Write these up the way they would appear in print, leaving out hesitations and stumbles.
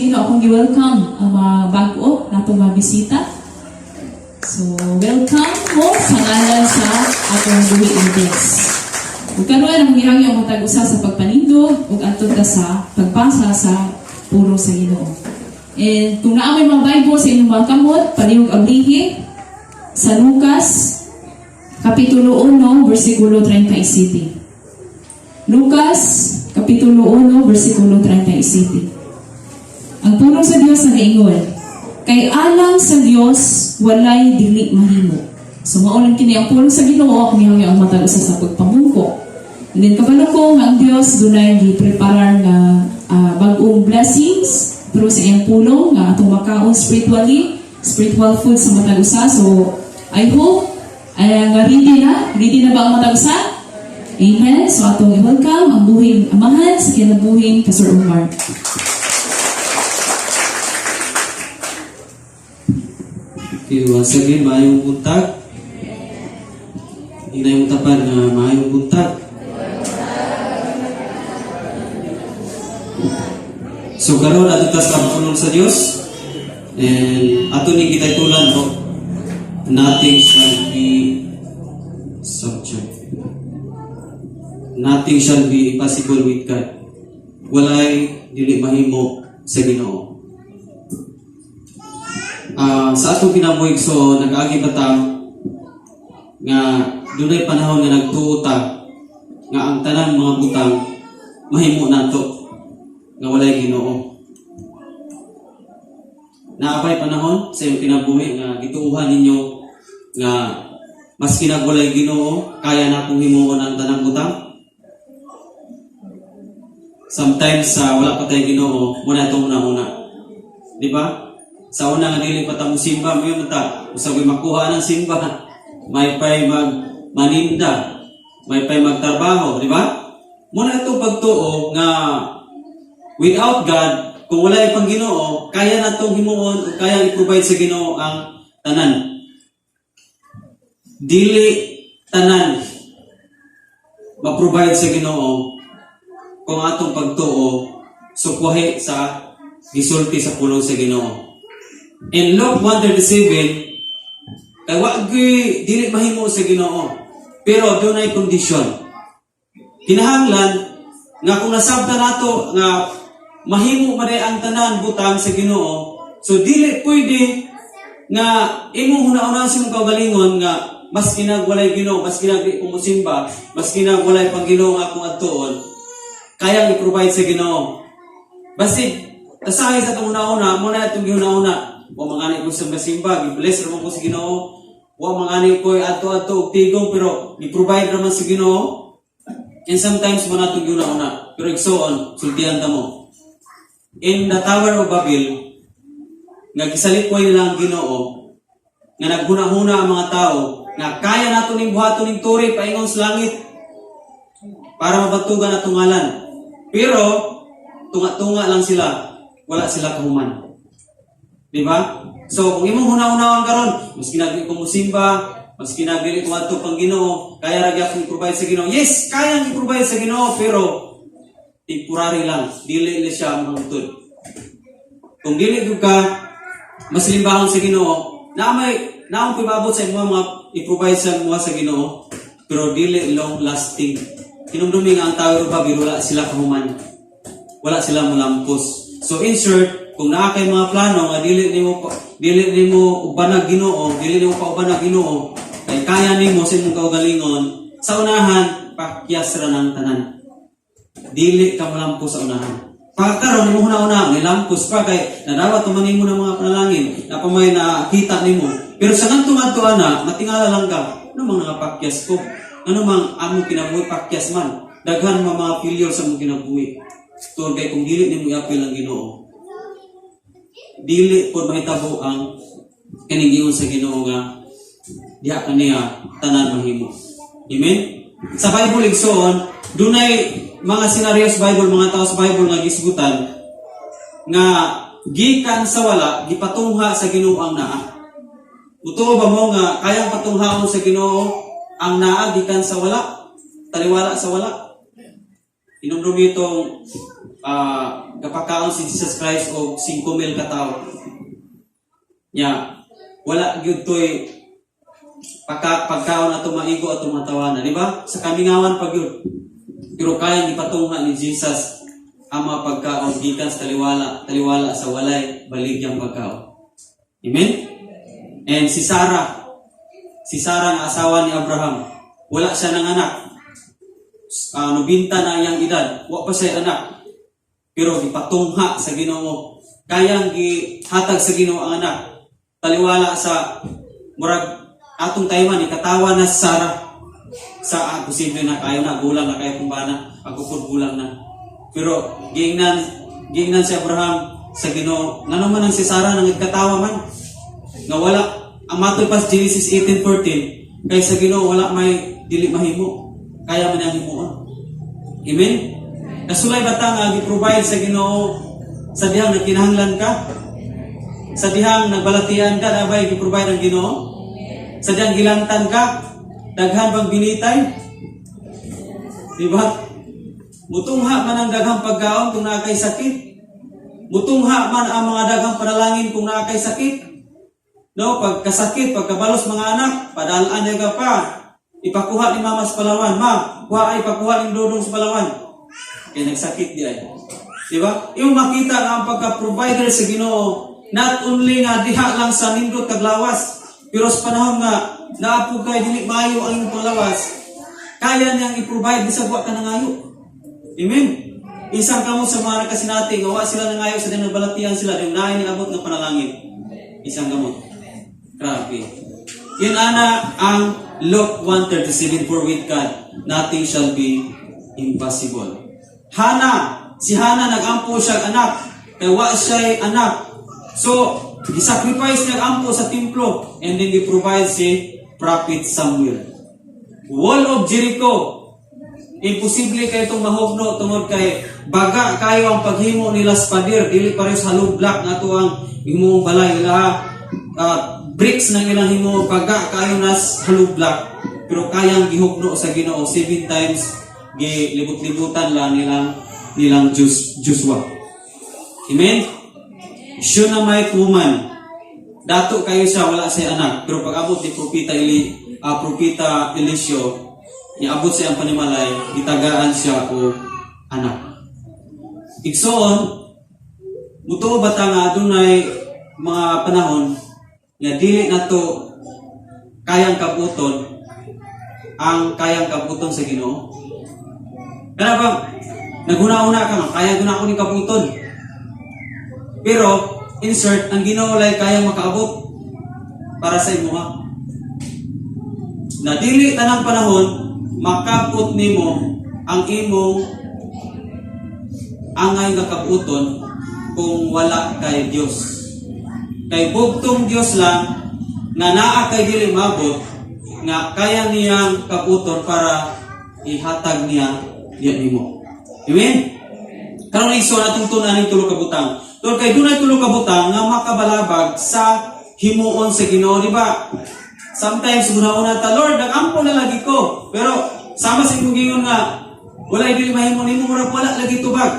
Ginoo, akong gi-welcome ang mga bag-o natong mga bisita. So, welcome mo sa ngalan sa atong buhi nga Diyos. Ug karon, ang gihangyo ang matag usa sa pagpanindog ug adto ta sa pagbasa sa pulong sa Ginoo. And kung naa may mga Bible sa inyong mga kamot, palihog ablihi sa Lucas Kapitulo 1, versikulo 37. Lucas, Kapitulo 1, versikulo 37. Ang pulong sa Dios nagaingon, "Kay alang sa Dios walay dili mahimo." So mao lang kini ang pulong sa Ginoo, akong gihangyo ang matag usa sa pagpamungko. And then kabalo ko nga ang Dios dunay gi-preparar nga bag-ong blessings through sa iyang pulong nga atong makaon spiritually, spiritual food sa matag usa. So I hope ay nga ready na, ready na ba ang matag usa? Amen. So atong i-welcome ang buhing amahan sa kinabuhing Pastor Omar. Okay, once again, maayong buntag. Inayong tapan nga maayong buntag. So karon ato ta sa pulong sa Dios. And ato ni gitaytulan og "Nothing Shall Be Subject." Nothing shall be impossible with God. Walay dili mahimo sa Ginoo. Sa atong kinabuhi, so nag-agi ba ta nga dunay panahon nga nagtuo ta nga ang tanan mga butang mahimo nato nga walay Ginoo? Naa bay panahon sa iyong kinabuhi nga gituuhan ninyo nga maski nag walay Ginoo, kaya na akong himuon ang tanang butang? Sometimes sa wala pa tay Ginoo, mao na itong una-una. Di ba? Sa una nga dili pa ta simba, mo ta, usag makuha ng simba, may pay mag maninda, may pay magtrabaho, di ba? Mao na itong pagtuo nga without God, kung wala pang Ginoo, kaya na itong himuon o kaya i-provide sa Ginoo ang tanan. Dili tanan ma-provide sa Ginoo kung atong pagtuo sukwahi sa gisulti sa pulong sa Ginoo. In Luke 1:37, kay wa gyud dili mahimo sa Ginoo. Pero dunay kondisyon. Kinahanglan nga kung nasabtan nato nga mahimo man ang tanan butang sa Ginoo, so dili pwede nga imong huna-hunaan sa imong kaugalingon nga maski nag walay Ginoo, maski nag di ko mosimba, maski nag walay pang Ginoo nga akong adtuon, kayang i-provide sa Ginoo. Basig tasahi sa atong una-una, mao na atong gihuna-huna. Wa man gani ko sa simba, gi-bless ra man ko sa Ginoo. Wa man gani ko adto-adto og tigong, pero i-provide ra man sa Ginoo. And sometimes mao na atong gihuna-huna. Pero igsoon, sultihan ta mo. In the Tower of Babel, nga gisalipway nila ang Ginoo, nga naghuna-huna ang mga tao nga kaya nato ning buhaton ning tore paingon sa langit para mabatugan atong ngalan. Pero tunga-tunga lang sila, wala sila kahuman. Di ba? So kung imong huna-hunaon karon, maski nagdi ko mosimba, maski nagdili ko adto pang Ginoo, kaya ra gyapon i-provide sa Ginoo. Yes, kaya i-provide sa Ginoo, pero temporary lang, dili na siya mahangtod. Kung dili gyud ka mas limbahon sa Ginoo, na may naong pibabot sa imo mga i-provide sa mga sa Ginoo, pero dili long lasting. Hinumdumi nga ang Tower of Babel, wala sila kahuman. Wala sila mulampos. So in short, kung naa kay mga plano nga dili nimo ubanag Ginoo, dili nimo paubanag Ginoo, kay kaya nimo sa imong kaugalingon, sa unahan pakyas ra ng tanan. Dili ka molampos sa unahan. Pagkaroon nimo huna-huna, nilampos pa kay nadawat man nimo ng mga panalangin, na pa may nakita nimo. Pero sa ngadto ngadto ana, matingala lang ka. Ano mang nangapakyas ko? Ano mang among kinabuhi pakyas man? Daghan mga mga failure sa among kinabuhi. Tungod kay kung dili nimo iapil ang Ginoo, dili pod mahitabo ang kaning giingon sa Ginoo nga diha kaniya tanan mahimo. Amen? Sa Bible, igsoon, dunay mga senaryo sa Bible, mga tao sa Bible nga gisgutan nga gikan sa wala, gipatungha sa Ginoo ang naa. Mutuo ba mo nga kayang patunghaon sa Ginoo ang naa gikan sa wala? Taliwala sa wala. Hinumdumi itong Gapakaon si Jesus Christ og 5,000 ka tawo. Nya, wala gyud toy pagkaon ato maigo ato mga tawana, di ba? Sa kamingawan pa gyud. Pero kayang ipatungha ni Jesus ang mga pagkaon gikan sa taliwala, taliwala sa walay baligyang pagkaon. Amen? And si Sarah nga asawa ni Abraham, wala siya ng anak. 90 na iyang edad, wa pa siya anak. Pero gipatungha sa Ginoo. Kayang gihatag sa Ginoo ang anak. Taliwala sa murag atong tayman ikatawa na si Sarah sa posible na kayo na gulang na kayo kung bana ako pud gulang na, pero giingnan giingnan si Abraham sa Ginoo, ngano man ang si Sarah nang nagkatawa man nga wala ang matod pa sa Genesis 18:14, kay sa Ginoo wala may dili mahimo, kaya man niyang himuon. Amen. Nasulay ba ta nga gi-provide sa Ginoo sa dihang nagkinahanglan ka, sa dihang nagbalatian ka, nabay gi-provide ang Ginoo? Sa dihang gilantan ka, daghan bang binitay? Di ba? Mutungha man ang daghang pagkaon kung naa kay sakit. Mutungha man ang mga daghang panalangin kung naa kay sakit. No, pagkasakit, pagkabalos mga anak, padalaan niya ka pa. Ipakuha ni mama sa Palawan. Ma, kuha ay pakuha ni Dodong sa Palawan. Kaya nagsakit di ay. Di ba? Yung makita nga ang pagka-provider sa Ginoo, not only nga diha lang sa nindot kag lawas, pero sa panahon nga naa pud kay dili maayo ang imong panglawas, kaya niyang i-provide bisag wa ka nangayo. Amen. Isang kamo sa mga nakasinati, nga wa sila nangayo sa dihang nagbalatian sila, yung naay ni abot nga panalangin. Isang gamot. Grabe. Yun ana ang Luke 1:37, "For with God, nothing shall be impossible." Hana, si Hana nagampo siya anak, kay wa siya anak. So, gisacrifice niya ang ampo sa templo and then gi-provide si Prophet Samuel. Wall of Jericho, imposible kay itong mahugno tungod kay baga kayo ang paghimo nila sa pader, dili pareho sa hollow block nga ato ang himong balay, ila bricks nang ilang himo, baga kayo nas hollow block, pero kayang gihugno sa Ginoo. Seven times gilibot-libutan lang nilang nilang Joshua. Amen. Shunammite woman, dato kayo siya wala siya anak, pero pag abot ni Propeta Eliseo, niabot siya ang panimalay, gitagaan siya og anak. Igsoon, mutuo ba ta nga adunay mga panahon nga dili nato kayang kabuton ang kayang kabuton sa Ginoo? Kana bang naghuna-huna ka nga kaya guna ako ning kabuton? Pero insert ang Ginoo lay kayang makaabot para sa imuha. Na dili tanang panahon makabot nimo ang imong angay nga kabuton kung wala kay Dios. Kay bugtong Dios lang nga naa kay dili mabot nga kaya niyang kabuton para ihatag niya diya nimo. Amen? Karon, igsoon, atong tun-an ning tulo ka butang. Tungod kay dunay tulo ka butang nga makabalabag sa himuon sa Ginoo, di ba? Sometimes una-una ta, "Lord, nagampo na lagi ko." Pero sama sa imong giingon nga wala dili mahimo nimo, murag wala lagi tubag.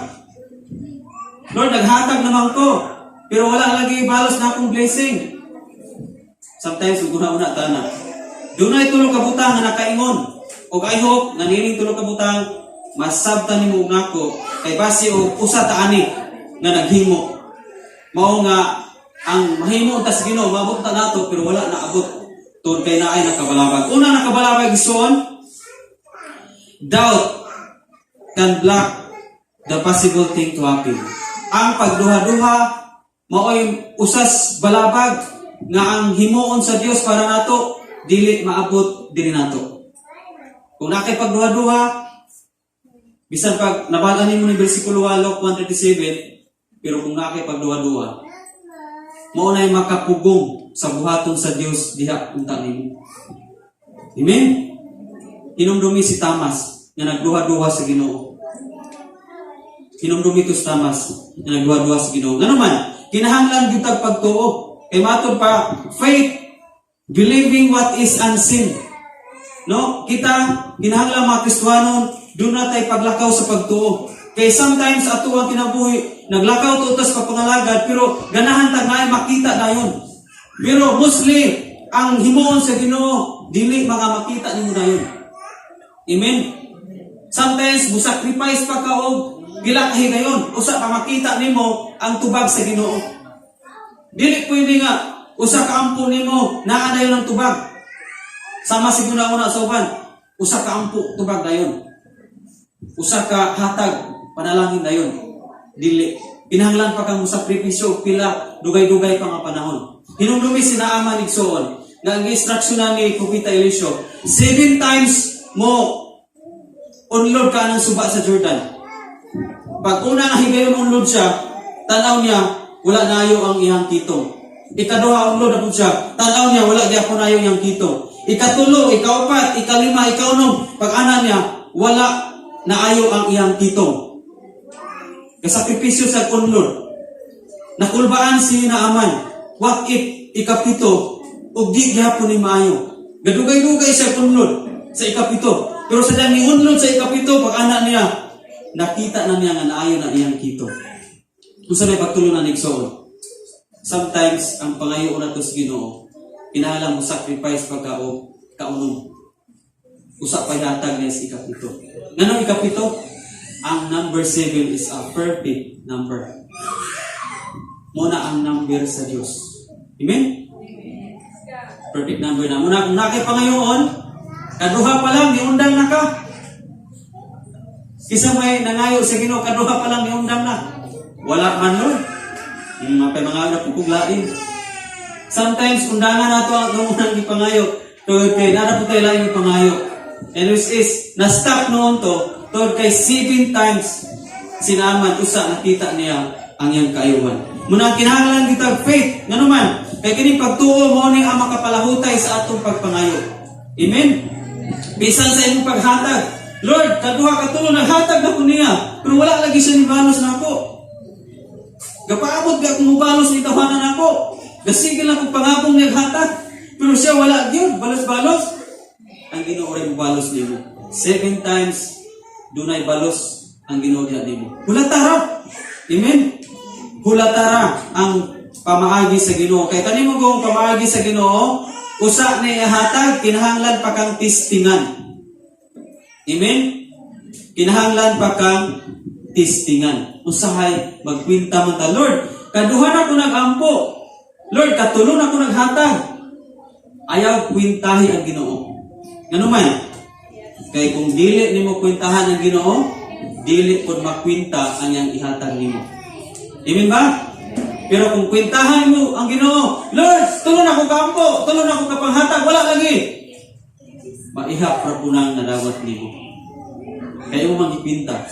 "Lord, naghatag naman ko. Pero wala lagi balos na akong blessing." Sometimes una-una ta na. Dunay tulo ka butang nga nakaingon. Og I hope nga niining tulo ka butang masabtan nimo og nako kay basi og usa ta ani nga naghimo. Mao nga ang mahimo ta sa Ginoo maabot ta nato pero wala na abot tungod kay naay nakabalabag. Una nakabalabag, igsoon, doubt can block the possible thing to happen. Ang pagduha-duha mao'y usas balabag nga ang himuon sa Dios para nato dili maabot diri nato. Kung naa kay pagduha-duha, bisan pag nabal-an nimo ni bersikulo 8, 137, pero kung naa kay pagduha-duha, mao nay makapugong sa buhaton sa Dios diha unta nimo. Amen. Hinumdumi si Tomas nga nagduha-duha sa Ginoo. Hinumdumi to si Tomas nga nagduha-duha sa Ginoo. Ngano man, kinahanglan gyud tag pagtuo. Kay matod pa, faith believing what is unseen. No? Kita kinahanglan mga Kristohanon, duna tay paglakaw sa pagtuo. Kay sometimes ato ang kinabuhi, naglakaw to tas pagpangalagad, pero ganahan ta nga makita dayon. Pero mostly, ang himuon sa Ginoo, dili mga makita nimo dayon. Amen? Sometimes, musacrifice pa ka og pila ka higayon, usa pa makita nimo ang tubag sa Ginoo. Dili pwede nga usa ka ampo nimo naa dayon ang tubag. Sama sa una sa uban, usa ka ampo, tubag dayon. Usa ka hatag, panalangin dayon. Dili kinahanglan pa kang sakripisyo og pila dugay-dugay pa nga panahon. Hinumdumi si Naaman, igsuon, nga ang instruction na ni Propeta Eliseo, seven times mo unlod ka ng suba sa Jordan. Pag una nga higayon unlod siya, tanaw niya, wala nayo ang iyang kitong. Ikaduha, unlod na pud siya, tanaw niya, wala gyapon nayo iyang kitong. Ikatulo, ikaupat, ikalima, ikaunom, pag ana niya, wala naayo ang iyang kitong. Kasakripisyo sa unlod. Nakulbaan si Naaman. What if ikapito, ug di gyapon ni maayo? Gadugay-dugay siya unlod sa ikapito. Pero sa dang unlod sa ikapito, pag ana niya, nakita na niya nga naayo na iyang kitong. Unsa may pagtulunan, igsoon? Sometimes, ang pangayo nato sa Ginoo, kinahanglan mo sacrifice pa ka og kaunom. Usa pa hatag niya sa ikapito. Nganong ikapito? Ang number 7 is a perfect number. Muna ang number sa Diyos. Amen? Perfect number na. Muna, kung naa kay pangayoon, kaduha pa lang, niundang na ka. Kisa may nangayo sa Ginoo, kaduha pa lang, niundang na. Wala man, Lord. Mapay mga anak ko lain. Sometimes, undangan nato ang unang ipangayo. Tungod kay, naa po tayo laing ipangayo. And which is, na-stop noon to, tungod kay seven times, si Naaman, usa nakita niya ang iyang kaayuhan. Muna, kinahanglan kita faith. Ngano man, kay kini pagtuo mo ni ang makapalahutay sa atong pagpangayo. Amen? Bisan sa imong paghatag. Lord, kaduha katulo naghatag na ko niya, pero wala lagi siya ni balos na ako. Gapaabot ga kung mubalos ni tawanan ako. Gasigil lang kong pangabong naghatag. Pero siya wala gyud, balos-balos. Ang Ginoo ray mubalos nimo. Seven times dunay balos ang Ginoo diha nimo. Hulatara. Amen. Hulatara ang pamaagi sa Ginoo. Kay kanimo kung pamaagi sa Ginoo, usa na ihatag, kinahanglan pa kang testingan. Amen? Kinahanglan pa kang testingan. Usahay magkwinta man ta, "Lord, kaduha na ko nag-ampo. Lord, katulo na ko naghatag." Ayaw kwintahi ang Ginoo. Ngano man? Kay kung dili nimo kwintahan ang Ginoo, dili pud makwinta ang iyang ihatag nimo. Amen ba? Pero kung kwintahan mo ang Ginoo, "Lord, tulo na ko kaampo, tulo na ko kapanghatag, wala lagi." Maihap ra po nang nadawat nimo. Kay mo magikwinta.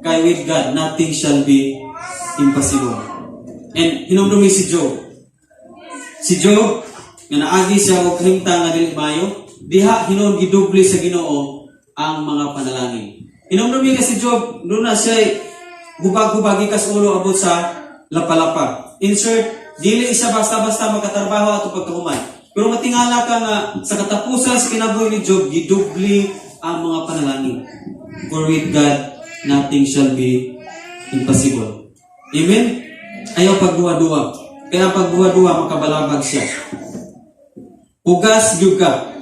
Kay with God, nothing shall be impossible. And hinumdumi si Job. Si Job, nga naagi siya og kahimtang nga dili maayo, diha hinuon gidubli sa Ginoo ang mga panalangin. Hinumdumi ka si Job, doon na siya hubag-hubag gikas ulo abot sa lapalapa. In short, dili siya basta-basta makatrabaho ato pagkahuman. Pero matingala ka nga sa katapusan sa kinabuhi ni Job, gidubli ang mga panalangin. For with God, nothing shall be impossible. Amen? Ayaw pagduha-duha. Kaya ang pagduha-duha, makabalabag siya. Pugas gyud ka.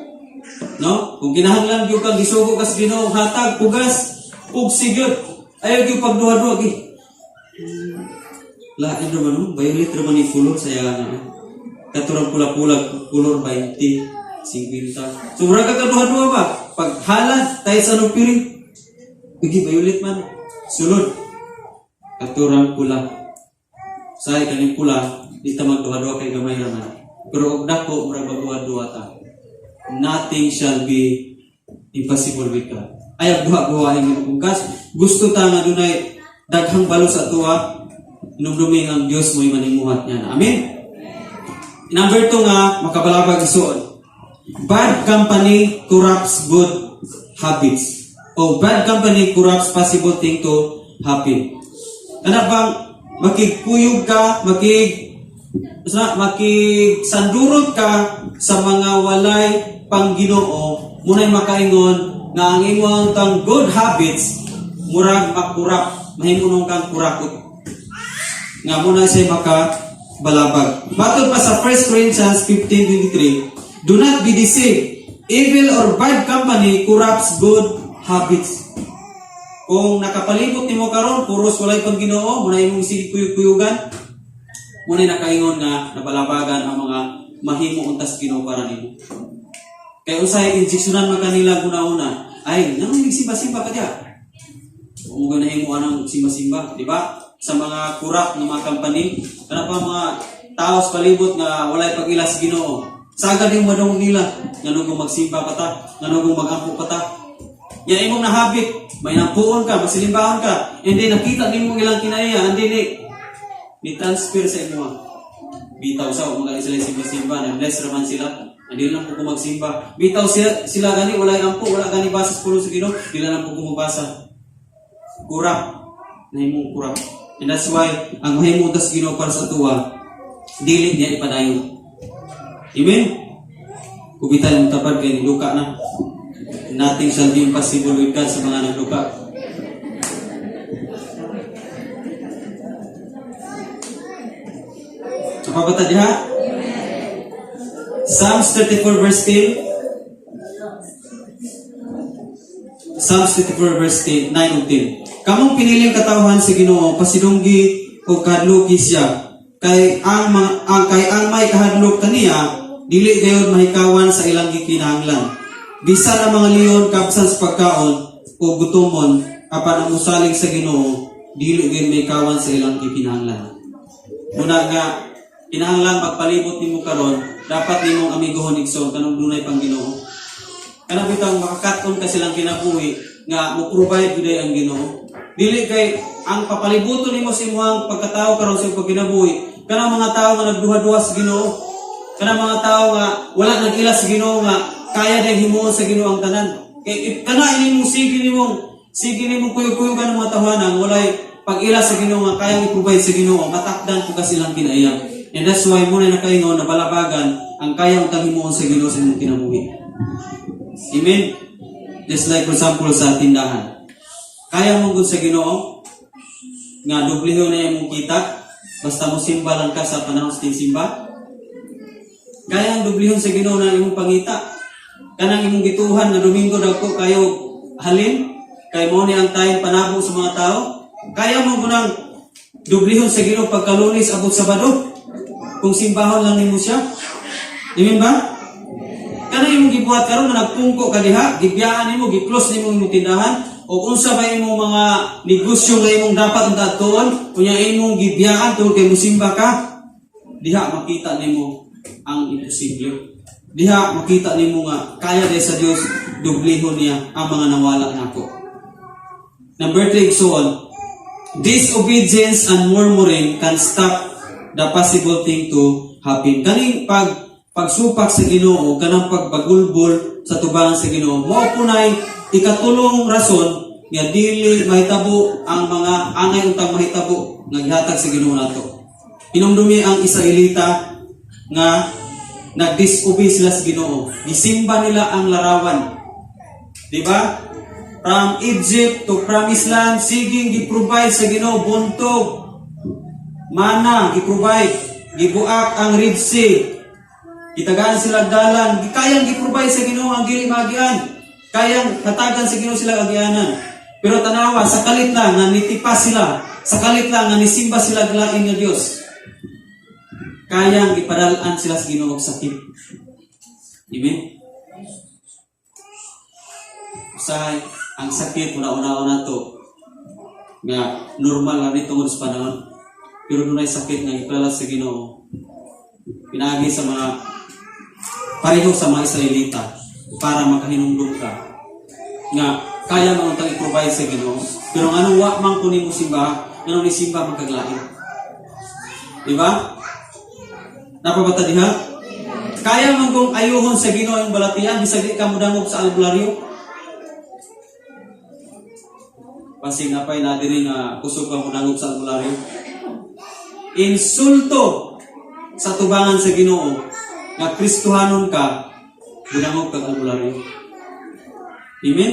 No? Kung kinahanglan gyud kang gisugo ka sa Ginoo, hatag pugas, pugsi gyud. Ayaw gyud pagduha-duha gi. Lain naman no, violet naman ni kulor saya nga. Katurang pula-pula, kulor 20, 50. So mura ka kaduha-duha ba? Pag halad tayo sa anong piring. Igi violet man. Sulod. Katurang pula. Say kaning pula, di ta magduha-duha kay gamay naman. Pero og dako, mura magduha-duha ta. Nothing shall be impossible with God. Ayaw duha-duha ang kung kas gusto ta nga dunay daghang balos sa tuwa, hinumdumi ang Dios mo'y manimuhat niya na. Amen. Number 2 nga makabalabag, isuon. Bad company corrupts good habits. O bad company corrupts possible thing to happen. Kana bang makigkuyog ka, makigsandurot ka sa mga walay pangginoo, munay makaingon nga ang imong tang good habits Murag makurap, mahimo nung kang kurakot. Nga muna siya maka balabag. Matod pa sa 1 Corinthians 15:23, "Do not be deceived. Evil or bad company corrupts good habits." Kung nakapalibot nimo karon puros walay pang Ginoo, muna imong sige kuyog-kuyugan, muna nakaingon nga nabalabagan ang mga mahimo untas Ginoo para nimo. Kay usahay injeksyonan man kanila una-una, "Ay, nganong nagsimba-simba ka diya? Kung mo nahimo anang simba-simba," di ba? Sa mga kurak ng mga company, kana pa mga tao sa palibot nga walay pag-ila sa Ginoo. Sagad yung madungog nila, nganong kung magsimba pa ta, nganong kung magampo pa ta. Yan imong nahabit, may nampuon ka, masilimbahon ka, hindi nakita nimo ilang kinaiya, hindi ni transfer sa imo. Bitaw sa mga sila simba-simba, na bless raman sila. Hindi lang po ko magsimba. Bitaw sila gani, walay ampo, wala gani basa sa pulong sa Ginoo, di lang po ko mabasa. Kurap. Nahimong kurap. And that's why, ang mahimo tas Ginoo para sa atuwa, dili niya ipadayon. Amen? Kubitan yung tapad kay niluka na. Nothing shall be impossible with God sa mga nagluka. Napabata diha? Psalms 34 verse 10. Psalms 34 verse 10, 9 ug 10. Kamong piniling katawhan sa Ginoo, pasidunggi o kahadluki siya. Kay ang may kahadlok kaniya, dili gayud mahikawan sa ilang gikinahanglan. Bisan ang mga leon kabsan sa pagkaon o gutomon, apan ang musalig sa Ginoo, dili gayud mahikawan sa ilang gikinahanglan. Muna nga kinahanglan magpalibot nimo karon, dapat nimong amigohon, igsoon, kanang dunay pang Ginoo. Kanang bitang makakat-on ka silang kinabuhi nga mo provide gyud ang Ginoo. Dili kay ang papalibuton nimo sa imong pagkatao karon sa imong pagkinabuhi, kanang mga tao nga nagduha-duha sa Ginoo, kanang mga tao nga wala nag-ila sa Ginoo nga kaya dahil himuon sa Ginoo ang tanan. Kay if kana ini mong sige nimong kuyog-kuyugan ng mga tahanan, walay pag-ila sa Ginoo nga kayang i-provide sa Ginoo, matakdan po ka silang kinaiya. And that's why muna nakaingon na balabagan ang kaya utang himuon sa Ginoo sa imong kinabuhi. Amen. Just like, for example, sa tindahan. Kaya mo gud sa Ginoo nga dublihon na imong kita basta mo simba lang ka sa panahon sa simba. Kaya ang dublihon sa Ginoo na imong pangita. Kanang imong gituhan nga Domingo dagko kayo halin kay mo ni ang time panabo sa mga tao. Kaya mo gunang dublihon sa Ginoo pagka Lunes abot Sabado kung simbahon lang nimo siya. Amen ba? Kanang imong gibuhat karon nga nagpungko ka diha, gibiyaan nimo, gi-close nimo imong tindahan, o unsa ba imong mga negosyo nga imong dapat unta adtuon, unya imong gibiyaan tungod kay musimba ka, diha makita nimo ang imposible. Diha makita nimo nga kaya dahil sa Dios dublihon niya ang mga nawala nako. Number 3, igsoon, disobedience and murmuring can stop the possible thing to happen. Kaning pagsupak sa Ginoo, kanang pagbagulbol sa tubangan sa Ginoo, mao punay ikatulong rason nga dili mahitabo ang mga angay untang mahitabo nga gihatag sa Ginoo nato. Hinumdumi ang Israelita nga nag-disobey sila sa Ginoo. Gisimba nila ang larawan. Di ba? From Egypt to Promised Land, siging gi-provide sa Ginoo buntog, mana gi-provide, gibuak ang Red Sea. Gitagaan sila dalan, kayang gi-provide sa Ginoo ang dili maagian. Kayang hatagan sa Ginoo sila agianan. Pero tanawa, sa kalit lang nga nitipas sila, sa kalit lang nga nisimba sila lain nga Dios. Kayang ipadal-an sila sa Ginoo og sakit. Amen. Usahay, ang sakit una-una to nga normal lang ni tungod sa panahon. Pero dunay sakit nga gipadala sa Ginoo pinaagi sa mga pareho sa mga Israelita para makahinumdum ka nga kaya man untang i-provide sa Ginoo, pero nganong wa man kuno nimo simba, nganong nisimba man kag lain? Di ba? Napabata diha? Kaya man kung ayuhon sa Ginoo yung balatian bisag di ka modangog sa albularyo. Pasing napay na diri nga kusog ka modangog sa albularyo. Insulto sa tubangan sa Ginoo nga Kristohanon ka, budangog kag albularyo. Amen.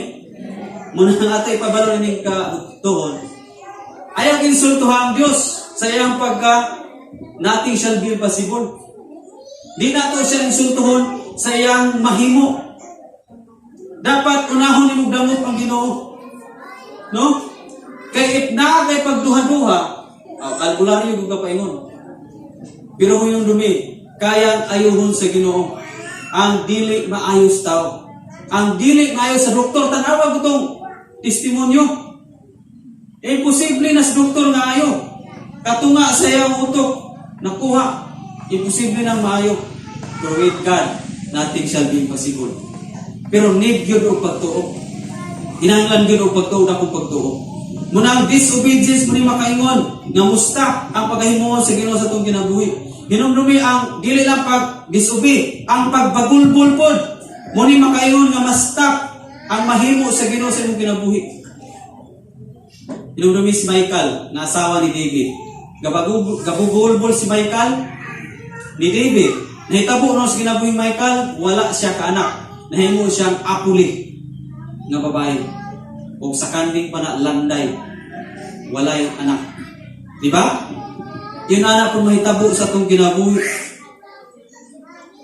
Muna nga ato ipabalo ning ka tuhon. Ayaw insultuhan ang Diyos sa iyang pagka nothing shall be impossible. Di nato siya insultuhon sa iyang mahimo. Dapat unahon nimong damot ang Ginoo. No? Kay if naa kay pagduha-duha, oh, albularyo gyud ka paingon. Pero kung dumi, kayang ayuhon sa Ginoo ang dili maayos tao. Ang dili maayos sa doktor, tanawa ko tong testimonyo. Imposible na sa doktor nga ayo. Katunga sa iyang utok, nakuha. Imposible na maayo. Pero with God, nothing shall be impossible. Pero need gyud og pagtuo. Kinahanglan gyud og pagtuo, dakong pagtuo. Muna ang disobedience mo ni makaingon nga musta ang pagkahimuon sa Ginoo sa atong kinabuhi. Hinumdumi ang dili lang pag disobey, ang pagbagulbol pod. Mo ni makaingon nga ma-stop ang mahimo sa Ginoo sa imong kinabuhi. Hinumdumi si Michal nga asawa ni David. Gabugulbol si Michal ni David. Nahitabo no sa kinabuhi Michal, wala siya kaanak. Nahimo siyang apuli nga babae. O sa kanding pa na landay. Walay anak. Di ba? Yun anak kung mahitabo sa atong kinabuhi.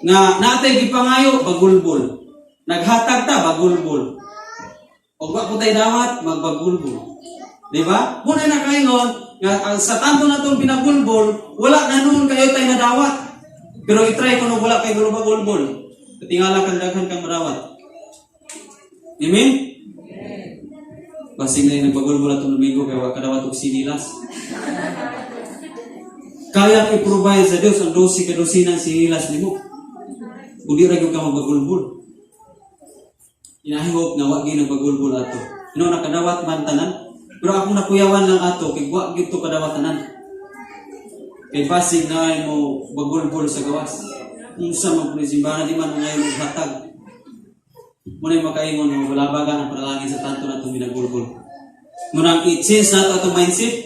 Nga natay gipangayo, bagulbol. Naghatag ta, bagulbol. O wa ko tay dawat, magbagulbol. Di ba? Muna na kaingon, nga ang sa tanto na itong pinagulbol, wala na noon kayo tay nadawat. Pero itry ko nung wala kayo bagulbol. Katingala kang daghan kang madawat. Amen? Basing na yung nagbagulbol atong Domingo kaya wa kadawat og sinilas. Kaya i-provide sa Dios ang 12 ka dosinang sinilas nimo. Kung di ra gyud ka magbagulbol. Inahihop nga wa gyud nagbagulbol ato. Ino nakadawat man tanan. Pero akong nakuyawan lang ato kay wa gyud to kadawat tanan. Kay basig na ay mo bagulbol sa gawas. Unsa man pud simbahan, di man ngayon og hatag. Muna yung makaingon mo, wala baga ang panalangin sa tanto na itong binagulbol. Muna ang i-change nato atong mindset,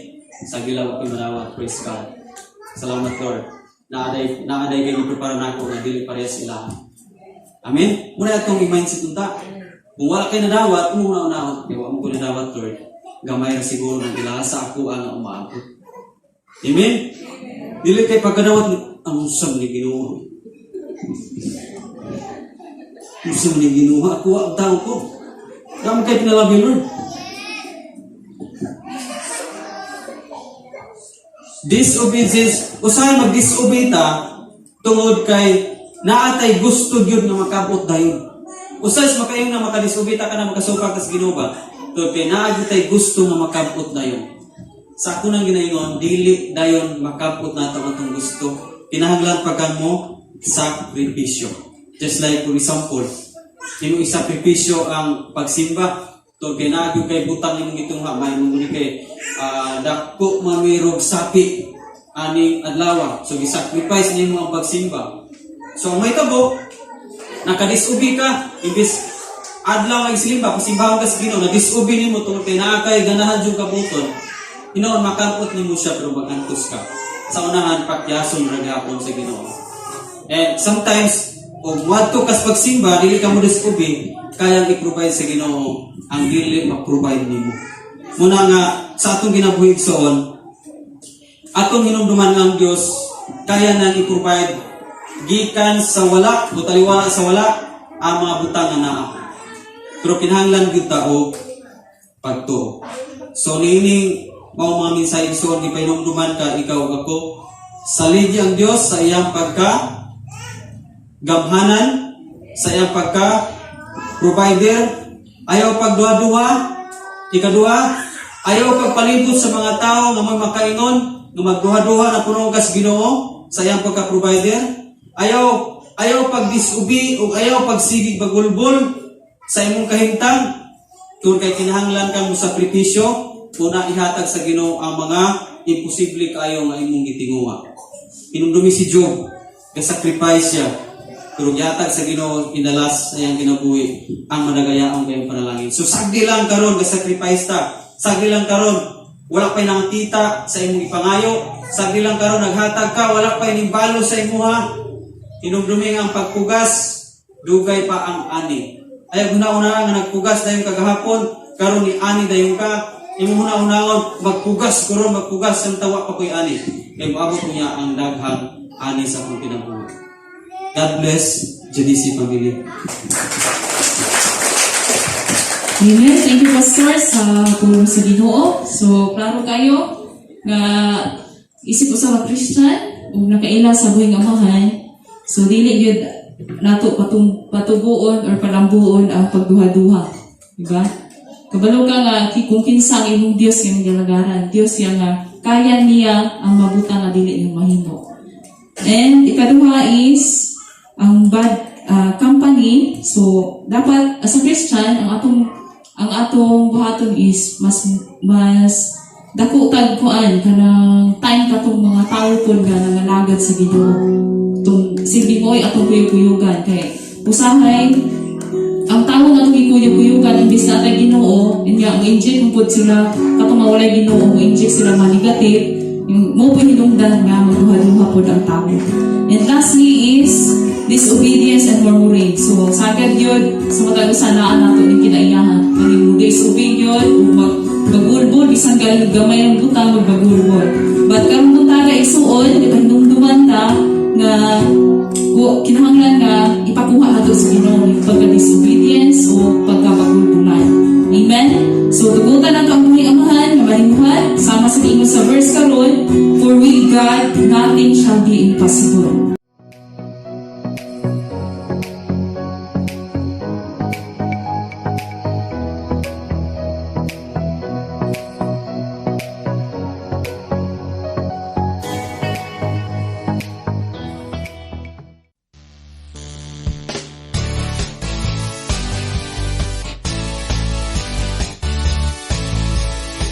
sa gilaw ako'y manawat. Praise God. Salamat, Lord. Naaday, naaday kay giprepara na ako nga dili parehas sila. Amen? Muna atong i-mindset unta. Kung wala kay nadawat, muna una, kay wa mo ko nadawat, Lord. Gamay ra siguro ng ilasa ako ang umaabot. Amen? Dili kay pagkadawat, ang usam ni Ginoo. Usam ni Ginoo, ako ang tao ko. Damo kay pinalabi, Lord. Disobedience, usahay mag-disobey ta tungod kay naatay gusto gyud nga makabot dayon. Usahay sa makaingon nga makadisobey ta ka na makasupak tas Ginoo ba? Tungod kay naa gyud tay gusto nga makabot dayon. Sa ako nang ginaingon, dili dayon makabot nato ang atong gusto. Kinahanglan pa kang mo sakripisyo. Just like, for example, imo isakripisyo ang pagsimba. Tungod kay naa gyud kay butang imong gitungha, may mo ni kay dako mamirog sapi aning adlaw. So gisacrifice nimo ang pagsimba. So ang mahitabo, nakadisubi ka, imbis adlaw nga isimba, pasimbahon ka sa Ginoo, nadisubi nimo tungod kay naa kay ganahan jud kabuton. Hinoon makapot nimo siya pero magantos ka. Sa unahan pakyason ra gihapon sa Ginoo. And sometimes og moadto kas pagsimba, dili ka mo disubi, kayang i-provide sa Ginoo ang dili ma-provide nimo. Muna nga sa atong kinabuhi igsoon, atong hinumduman nga ang Dios kaya nang i-provide gikan sa wala o taliwala sa wala ang mga butang nga naa. Pero kinahanglan gyud ta og pagtuo. So niining mao mga mensahe, igsoon, gipahinumduman ka ikaw ug ako, saligi ang Dios sa iyang pagka gamhanan, sa iyang pagka provider. Ayaw pagduha-duha. Ikaduha, ayaw pagpalibot sa mga tao nga may makaingon nga magduha-duha na puno kas Ginoo sa iyang pagka-provider. Ayaw pagdisubi o ayaw pagsigig bagulbol sa imong kahimtang tungod kay kinahanglan kang mo sakripisyo una ihatag sa Ginoo ang mga imposible kaayo nga imong gitinguha. Hinumdumi si Job, gasacrifice siya. Pero gihatag sa Ginoo inalas sa iyang kinabuhi ang madagayaon kayong panalangin. So sagdi lang karon gasacrifice ta. Sagdi lang karon wala pa'y nakita sa imong ipangayo. Sagdi lang karon naghatag ka, wala pa'y nimbalo sa imuha. Hinumdumi ang pagpugas, dugay pa ang ani. Ay guna-una nga nagpugas dayon kagahapon, karon ni ani dayon ka. Imong huna-hunaon, magpugas ko ron, magpugas samtang wa pa ko'y ani. Kay moabot niya ang daghang ani sa akong kinabuhi. God bless Janice family. Amen. Thank you, Pastor, sa pulong sa Ginoo. So, klaro kayo nga isip usa ka Christian ug nakaila sa buhing Amahan. So, dili gyud nato patuguon or palambuon ang pagduha-duha. Diba? Kabalo ka nga kung kinsa ang imong Dios nga galagaran. Dios siya nga kaya niya ang mabutang nga dili nimo mahimo. And ikaduha is ang bad company. So dapat as a Christian, ang atong buhaton is mas mas dako tag kuan kanang time katong mga tawo pod nga nangalagad sa Ginoo. Tung silbi mo ay atong kuyog-kuyugan kay usahay ang tao nga atong gikuyog-kuyugan, imbis na atay Ginoo, inya ang inject mo pod sila katong mawalay Ginoo, mo inject sila mga negative, yung mo po hinungdan nga magduha-duha pod ang tao. And lastly is disobedience and murmuring. So sagad yun sa matag usa naa nato ning kinaiyahan. Kani mo disobey yun o magbulbol bisan gamay ang butang, magbagulbol. But karon buntaga, igsuon, ipahinumduman ta nga kinahanglan nga ipakuha nato sa Ginoo yung pagka-disobedience o pagkabagulbulan. Amen? So, tugutan nato ang buhing Amahan nga mahimuhat sama sa ingon sa verse karon, "For with God, nothing shall be impossible."